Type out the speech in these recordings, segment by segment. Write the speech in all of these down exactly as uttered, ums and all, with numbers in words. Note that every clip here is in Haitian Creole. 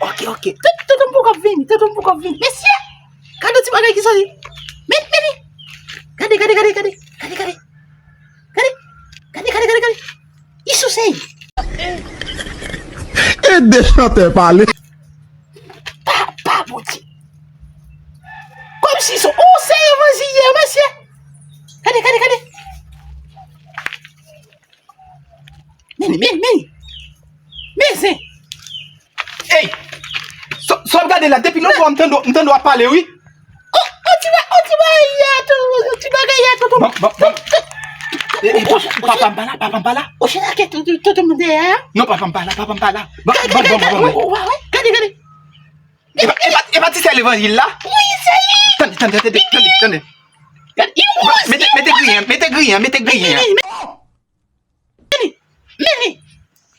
Ok, ok. Tonton, tonton poko ap vini, tonton poko ap vini. Mesye, gade ti bagay ki soti. Men, men li. Gade, gade, gade, gade. Gade, gade. Gade, gade, gade, gade, gade. Li souse. Ede chantè pale. Papa Bondye. Kòmsi se yon seri evanjilye, mesye. Gade, gade, gade. Men, men, men. Men zen. Ey! Sa, sa w ap gade la? Depi lòt fwa m tande, m tande w ap pale, wi. O, o ti ba, o ti bagay ya, tou, o ti bagay ya, tonton. Bon, bon, bon. E, e, papa, papa m pa la, papa m pa la. O, se la ke tonton, tonton m dèyè a? Non, papa m pa la, papa m pa la. Bon, bon, bon, bon, bon. Gade, gade. E pa, e pa, e pa ti sè levanjil la? Wi, se li. Tande, tande, tande, tande, tande. Gade, li wouz, mete, mete griyen, mete griyen, mete griyen. Men li, men li.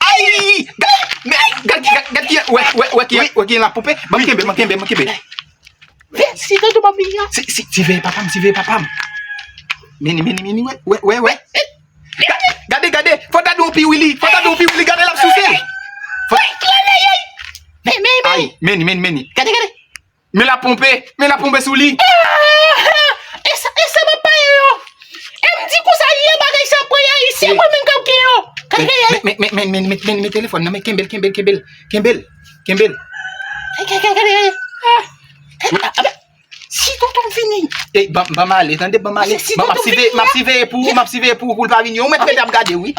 Ay! Gad, men, gad, gad, gad ki, wè, wè, wè ki, wè ki la ponpe. Ban m kenbe, ban m kenbe, ban m kenbe. Vin, si tonton m ap vini an. Si, si, siveye papa m, siveye papa m. Men li, men li, men li, wè, wè, wè, wè. Gade, gade, gade. Fò ta di yon piwili, fò ta di yon piwili, gade l ap souse. Fò... Men, men, men. Ay, men li, men li, men li. Gade, gade. Men la ponpe, men la ponpe sou li. Ah! E sa, e sa m ap pale yo. E m di konsa, ye bagay sa pran Ayisyen, mwen menm k ap gen yo. Gade, gade. Men, men, men, men telefòn nan, men kenbe l, kenbe l, kenbe l. Kenbe l, kenbe l. Gade, gade, gade, gade. Ah. Gade, ah, ah, si tonton m vini. Ey, ban, ban m ale, tande, ban m ale. M ap siveye, m ap siveye pou ou, m ap siveye pou ou, pou l pa vini. Ou mèt rete ap gade, wi.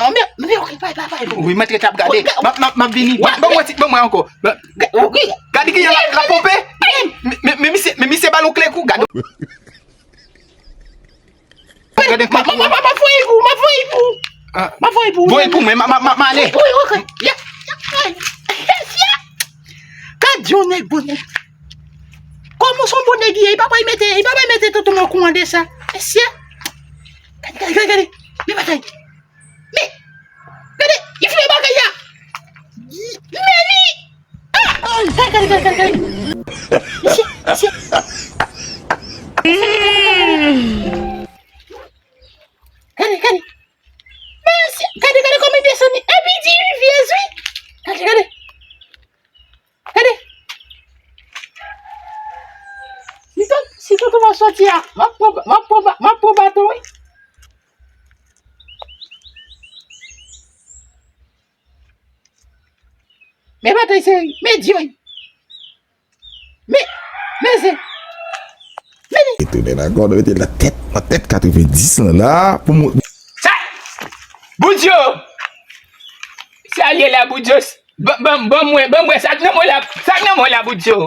Wi, mèt rete ap gade. M ap, m ap, m ap vini. Ban, ban mwen ti, ban mwen ankò. Gade ki jan l ap ponpe. Men, men, men misye, men misye ba l yon kle kou, gade. Gade kle kou. M ap voye pou, m ap voye pou. M ap voye pou. Voye pou mwen, m a, m a, m a, m ale. Wi, ok. Ya, ya, ya. Gade yon nèg bon nèg. Kòman se yon bon nèg li ye, li pa pral mete, li pa pral mete tonton nan kouran de sa. Mesye. Gade, gade, gade, gade. Men bagay. Men, gade, li fè bagay la. Men li. Ah! Gade, gade, gade, gade, gade. Mesye, mesye. Gade, gade. Mesye, gade, gade kòman li desann li. Epi di li vyez, wi. Gade, gade. Gade. Si tonton, si tonton va soti a, m ap pran, m ap pran, m ap pran baton, wi. Men batay seri, men di wi. Men, men se, men li. E tounen nan kò, mete nan tèt, nan tèt katrevenndis lan la, pou mwen. Sa! Boudyo! Sa l ye la, Boudyo? Ban, ban, ban mwen, ban mwen, sa k nan men w la, sa k nan men w la, Boudyo?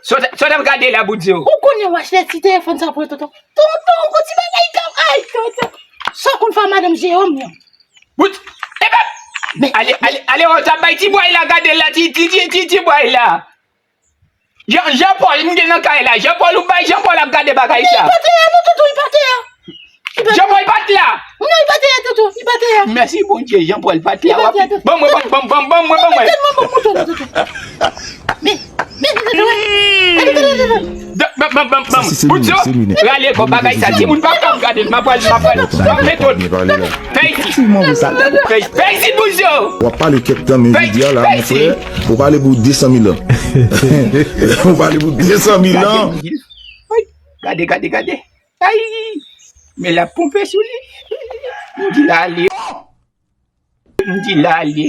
Sa w t ap gade la, Boudyo? Ou konnen w achte ti telefòn sa pou tonton. Tonton, gon ti bagay k ap, ay, tonton. Sa w konn fè madanm Jewòm nan? Bout, epa! Ale, ale, ale, w t ap bay ti bway la, gade l la, ti, ti, ti, ti, ti bway la. Jean, Jean Paul, m gen nan kay la. Jean Paul, ou bay Jean Paul ap gade bagay sa. Li pa te a, non, tonton, li pa te a. Jean Paul pa t la. Non, li pa te a, tonton, li pa te a. Mèsi Bondye, Jean Paul pa t la. Ban mwen, ban, ban, ban, ban mwen, ban mwen. Tèlman bon mouton, tonton. Men, men, men, men, men. Gade, gade, gade, gade. Ban, ban, ban, ban. Boudyo, rale kò bagay sa, timoun pa ka ap gade l, m ap pral, m ap pral, m ap mete w. Fè isit. Fè, fè isit, Boudyo. W ap pale kèk tan, men jodi a la, mon frè, ou pale pou de san mil an. Ou pale pou de san mil an. Gade, gade, gade. Ay! Men l ap ponpe sou li. M di l ale. M di l ale.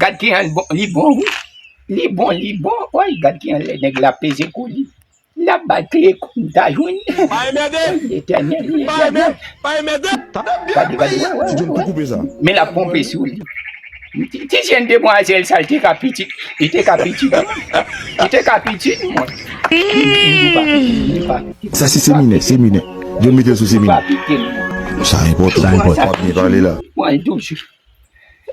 Gad kijan l bon, li bon, wi. Li bon, li bon. Oy, gad kijan lè nèg la peze kou li. L ap bay kle kou m ta jwenn. Pa enmède. Letènèl, wi. Pa enmède. Pa enmède. Gade, gade, wè, wè, wè, wè. Men l ap ponpe sou li. Ti, ti jèn demwazèl sa, li te ka pitit, li te ka pitit, li te ka pitit mwen. Li, li, li pa pitit, li pa pitit. Sa se seminè, seminè. Yo mete l sou seminè. Li pa pitit mwen. Sa enpòtan, sa enpòtan. W ap byen pale la. Mwen toujou.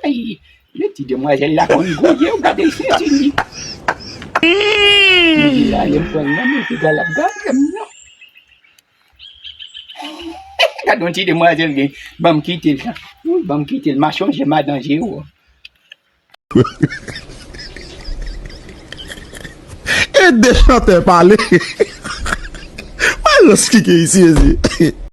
Ay, men ti demwazèl la konn gouye, w gade senti li. Li di la, lè m pran l nan men, piga l ap gade m nan. Gade yon ti demwazèl gen, ban m kite l. Ban m kite l, m a chonje madan Jero. Ede chantè pale. Wè rans ki gen isi, isi.